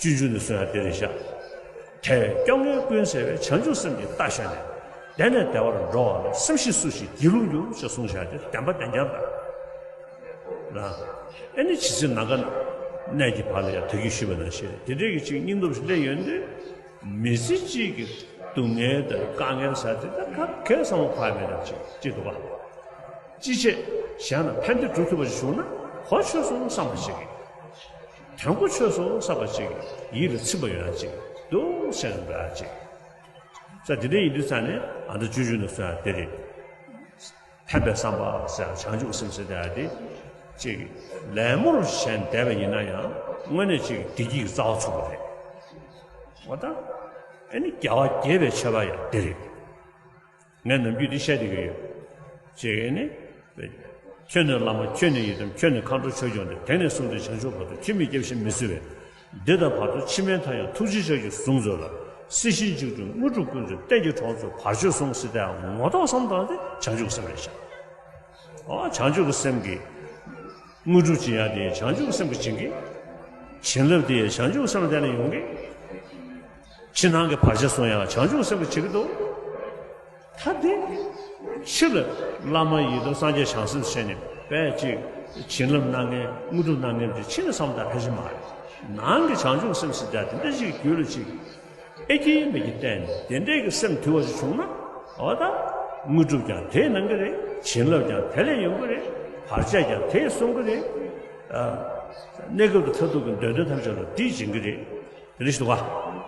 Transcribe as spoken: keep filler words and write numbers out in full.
སྤྱོད་འཇུག་ནས་གསུངས་ཡ་དེ་རེད་ཤག་དལ་བས་སྐྱོ་ངལ་ཀུན་སེལ་བའི། བྱང་ཆུབ་སེམས་ཀྱི་རྟ་ཞོན་ནས། བདེ་ནས་བདེ་བར་འགྲོ་བ་ལ། སེམས་ཤེས་སུ་ཞིག་སྒྱིད་ལུག་འགྱུར། ཞེས་གསུངས་བཞག་དེ་བདེན་པ་བདེན་རྐྱང་རེད། ཨེ་ནི་ཇི་སྲིད་ནམ་མཁའ་གནས་ཀྱི་བར་ལ་ཡང་། ད་གིན་ཞུས་པ་ནང་བཞིན་དེ་འདྲའི་གི་ཅིག་སྙིང་སྟོབས་ཤིག་སླེབས་ཡོང་དུས། མི་ཚེ་གཅིག་གི་སྡུག་བསྔལ་དང་དཀའ་ངལ་ཟེར་དེ་ད་ག་གས་བསམ་བློ་འཁོར་ཡ་མེད་ན་ཅིག་ཅིག་འདུག་ག་ཅི་བྱེད་གཞན་ལ་ཕན་བདེ་སྒྲུབ་ཐུབ་པ་ཞིག་བྱུང་ན། གོ་ཆོད་སོང་བསམ་པ་ཞིག་གིས། དོན་གོ་ཆོད་སོང་བསམ་པ་ཞིག་གིས་ཡིད་ལ་ཚིམ་པ་ཡོང་ཡ་ཅིག་འདུག་ཟེར་ན་འདྲ་ཅིག་ས་དེ་འདྲ་ཡིན་དུས་ཙང་ནས་ཨ་ད་སྤྱོད་འཇུག་ནས་གསུངས་ཡ་དེ་རེད། ཕན་པའི་བསམ་པ་ཟེར་ཡ་བྱང་ཆུབ་སེམས་ཟེར་དེ་ཡ་དེ། ཅིག་ལད་མོར་གཞན་བསྡད་པ་ཡིན་ན་ཡང་དངོས་གནས་ཅིག་བདེ་སྐྱིད་ཀྱི་རྩ་བ་ཚུགས་པ་རེད། འོ་ད། ཨེ་ནི་རྒྱལ་བ་དགྱེས་པའི་མཆོད་པ་ཡང་དེ་རེད། ངས་ནམ་རྒྱུན་འདི་བཤད་བསྡད་ཀྱི་ཡོད། ཅེས་ནི། ཁྱོད་ནི་བླ་མ་ཁྱོད་ནི་ཡི་དམ། ཁྱོད་ནི་མཁའ་འགྲོ་ཆོས་སྐྱོང་སྟེ། དེང་ནས་བཟུང་སྟེ་བྱང་ཆུབ་བར་དུ། ཅི་མི་སྐྱེ་ཞིང་མི་གསོ་བའི། འདི་དང་བར་དུ་ཕྱི་མའི་མཐའ་ཡང་། ཐུགས་རྗེའི་ཕྱག་གིས་ཟུང་འཚོ་ལ། སྲིད་ཞིའི་འཇིག་རྟེན་དངོས་གྲུབ་ཀུན་ཚོགས། གཏན་གྱི་གྲོགས་མཛོད་བར་ཆད་སོལ། ཟེར་དེ་ངོ་ཐོག་བསམ་བཏང་སྟེ་བྱང་ཆུབ་སེམས་རེད་ཤག་ཨོ་བྱང་ཆུབ་ཀྱི་སེམས་ཀྱི་དངོས་གྲུབ་སྦྱིན་ཡ་དེ་བྱང་ཆུབ་ཀྱི་སེམས་ཀྱིས་སྦྱིན་གྱི། བྱིན་རླབས་དེ་བྱང་ཆུབ་ཀྱི་སེམས་ལ་བརྟེན་ནས་ཡོང་གི། ཕྱི་ནང་གི་བར་ཆད་སོལ་ཡ་བྱང་ཆུབ་ཀྱི་སེམས་ཀྱིས་བྱེད་ཀྱི་འདུག་ད་དེ་ཕྱི་ལ་བླ་མ་ཡི་དམ་སངས་རྒྱས་བྱང་སེམས་བྱས་ནས་དཔེ་ཅིག་བྱིན་རླབས་གནང་མཁན་དངོས་གྲུབ་གནང་མཁན་དེ་ཕྱི་ནས་བསམ་བཏང་ཕལ་ཆེར་མ་རེད། ནང་གི་བྱང་ཆུབ་ཀྱི་སེམས་ཟེར་ཡ་དེ་འདྲ་ཞིག་རྒྱུད་ལ་ཅིག་ཨེ་སྐྱེས་མེད་ཀྱི་བརྟེན་ནས་དེ་འདྲའི་གི་སེམས་དུལ་བ་ཞིག་བྱུང་ན། འོ་ད། དངོས་གྲུབ་ཀྱང་དེས་གནང་གི་རེད། བྱིན་རླབས་ཀྱང་དེ་ལས་ཡོང་གི་རེད། བར་ཆད་ཀྱང་དེས་སོལ་གི་རེད། ཨ། གནས་སྐབས་དང་མཐར་ཐུག་གི་འདོད་དོན་ཐམས་ཅད་ལ་དེས་སྦྱིན་གི་རེད། དེ་འདྲ་ཞིག་འདུག་ག